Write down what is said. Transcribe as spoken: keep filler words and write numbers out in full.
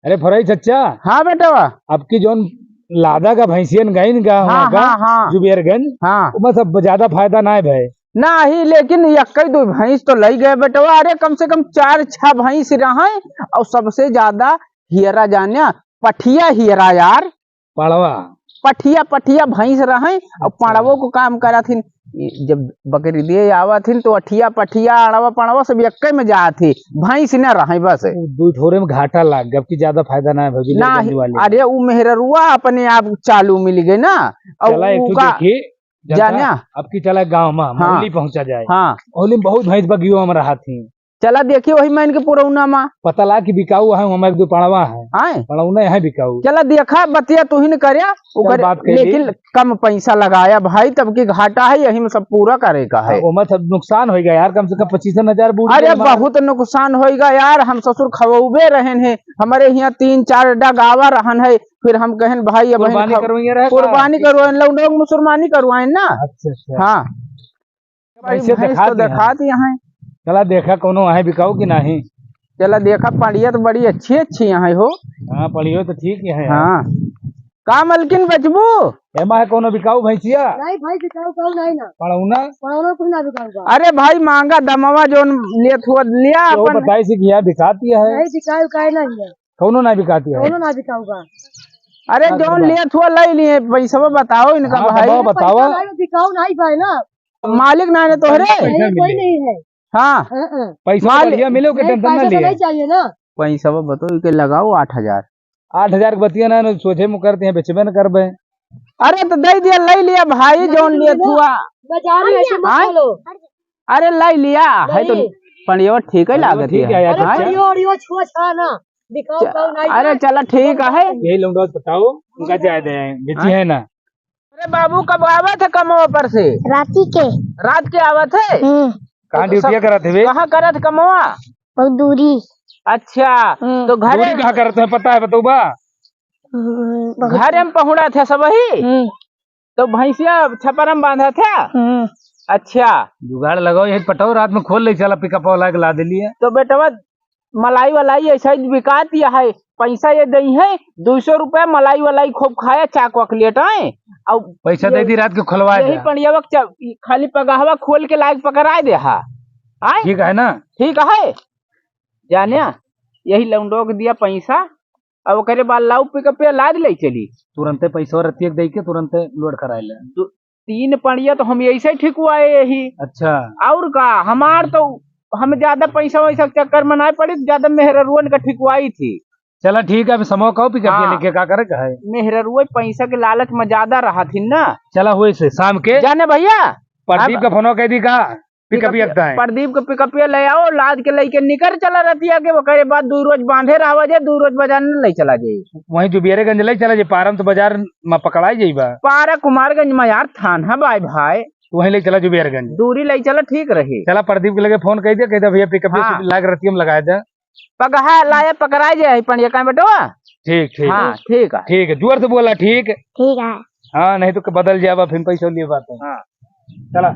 अरे फरई चच्चा। हाँ बेटवा। अब की जौन लादा का भैंसियन गइन का हाँ, वहाँ का हाँ, हाँ। जुबेरगंज, हाँ। ओमा सब ज्यादा फायदा नाय भय। नाही, लेकिन एक्कई दुइ भैंस तो लई गए बेटवा। अरे कम से कम चार छह भैंस रहइ, अउर सबसे ज्यादा हियरा जान्या, पठिया हियरा यार। पड़वा। पठिया, पठिया भैंस रहइ, अउर अच्छा। पड़वो को काम करत हिन। जब बकरी दिए आवत हिन तो अठिया, पठिया, अड़वा, पड़वा सब एक्कई में जात ही, भैंस न रहइ बस। उ दुइ ठोरे में घाटा लाग गया, अब की ज्यादा फायदा ना है भौजी, नाही, लेकिन वाली। अरे उ मेहररुआ अपने आप चालू मिल गए ना, अउर चला एक ठो उका देखी, जनता, जान्या? अब की चला गाँव में, हाँ। मौली पहुँचा जाए। हाँ। मौली में बहुत भैंस बगियो हम रहा थी। चला देखी वही में इनके पुरौना मा। पता ला कि बिकाऊ है, हम एक दुइ पड़वा है। आए? पड़ौना यहाँ बिकाऊ। चला देखा, बतिया तू ही न करया, चल ओकर बात कर ली। लेकिन कम पैसा लगाया भाई, तब की घाटा है, यही में सब पूरा करे का है। हाँ, ओमा सब नुकसान होइगा यार, कम से कम पच्चीस हजार बूझ अरे गया हमारा। बहुत नुकसान होइगा यार, हम ससुर खवौबे रहेन है, हमरे हियाँ तीन चार डगावा रहन है, फिर हम कहन भाई अब कुर्बानी खव-, करवाइए रहे का? कुर्बानी करवाएन, लौंडों की मुसलमानी करवाएन ना। अच्छा, अच्छा। हाँ। भाई, कैसे भैंस दिखा तो दिया है? दिखात यहाँ। चला देखा कौनो आहे बिकाऊ कि नाही। चला देखा, पड़िया तो बड़ी अच्छी अच्छी यहाँ हो। हाँ, पड़ियो तो ठीक ही है यार। हाँ। का मलकिन बचबू? एमा है कौनो बिकाऊ भैंसिया? नहीं भाई, बिकाऊ काऊ नहीं ना। पड़ौना? पड़ौना कुछ ना बिकाऊ बा। अरे भाई, मांगा दमवा जोन लेत हुआ लिया तो अपन। बताई से किया बिकाती है। नहीं, बिकाऊ काहे नहीं है। कौनो ना बिकाती है। कौनो ना बिकाऊ बा। अरे हाँ, जोन दमवा। लेत हुआ लई लिए, पैसवा बताओ इनका हाँ, भाई। दमवा बताओ। पैसा नहीं, बिकाऊ नहीं बा ना। मालिक ना है तोहरे? पैसा नहीं, कोई मिले। नहीं है। हाँ। हाँ, हाँ। पैसा माल बढ़िया मिले, ओके नहीं, टेंशन ना पैसा तो लिए। नहीं चाहिए ना। पैसा वो बताओ, इके लगाओ आठ हजार। आठ हजार के बतिया ना, ना सोझे मुँह करते हैं, बेचबे न करबे। अरे तो दे दिया, ले लिया भाई, नहीं, जौन नहीं, लिया नहीं। थुआ। बाजार में ऐसे मत हाँ? बोलो। अरे ले लिया, है तो नहीं। पड़ियो ठीक है हाँ, लागत ठीक है। है यार, अरे हाँ? पड़ियो, अड़ियो छुआ छा ना। दिखाओ, च-, कौन आई अरे ना? चला ठीक है। यही लौंडा बताओ, उनका जाए दे, बेची हाँ? है ना। अरे बाबू, कब आवत है कमवा पर से? राती के। रात के आवत है? हम्म। कहाँ तो ड्यूटिया सब करत है बे? कहाँ करत है कमवा? बहुत दूरी। अच्छा, हम्म। तो घरे दूरी कहाँ करत है, पता है, बतौबा? हम्म, बहुत घरे में पहुँचत है सबही? हम्म। तो भैंसिया छपरा में बांधत है? हम्म। अच्छा। जुगाड़ लगाओ, यही पटाओ, रात में खोल ले, चला पिकअप वाला के ला दे लिए। तो बेटवा, मलाई वलाई ऐसा ही बिकात है, पैसा ये दई है, दुइ सौ रुपया मलाई वलाई खूब खाया, चाक वाक लेट आए, और पैसा ये दे दी, रात के खुलवा यही दे। पड़ियावा के चा-, खाली पगहवा खोल के लायक पकड़ाए दे हा। आए? ठीक है ना? ठीक है। जाने, यही लौंडो के दिया पैसा, अब ओकरे बाद लाऊ पिकअप पे लाद ले चली। तुरंते पैसा रतिया के दे के तुरंते लोड कराए ले। दु-, तीन पड़िया तो हम ऐसे ही ठिकवाए यही। अच्छा। और का, हमार तो हम ज्यादा पैसा वैसा के चक्कर में ना पड़ी, ज्यादा मेहररुअन का ठिकवाई थी। चला ठीक है, अभी समो कहो पिकअप हाँ। लेके का करे का है? मेहररुआ पैसा के लालच में ज्यादा रहा थी ना। चला हुए से शाम के जाने भैया, प्रदीप अब का फोनो कह दी का? पिकअप पिकअप एकता है। प्रदीप के पिकअप ले आओ, लाद के लेके निकर चला रतिया के, ओकरे बाद दू रोज बांधे रहवा जे, दू रोज बाजार न ले चला जाई। वहीं जुबियरेगंज ले चला जाई, पारम तो बाजार में पकड़ाई जाई बा। पारा कुमारगंज में यार थाना बाय भाई। तो वहीं ले चला जुबियरेगंज। दूरी ले चला ठीक रही। चला प्रदीप के लगे फोन कह दे, कह दे भैया पिकअप हाँ। लाग रतिया में लगा दे। पगहा लाया पकड़ाई जाई, पनिया का बेटवा। ठीक, ठीक। हाँ, ठीक है। ठीक है, जोर से बोला, ठीक। ठीक है। हाँ, नहीं तो बदल जावा, फिर पैसा लिए बात है। हाँ। चला।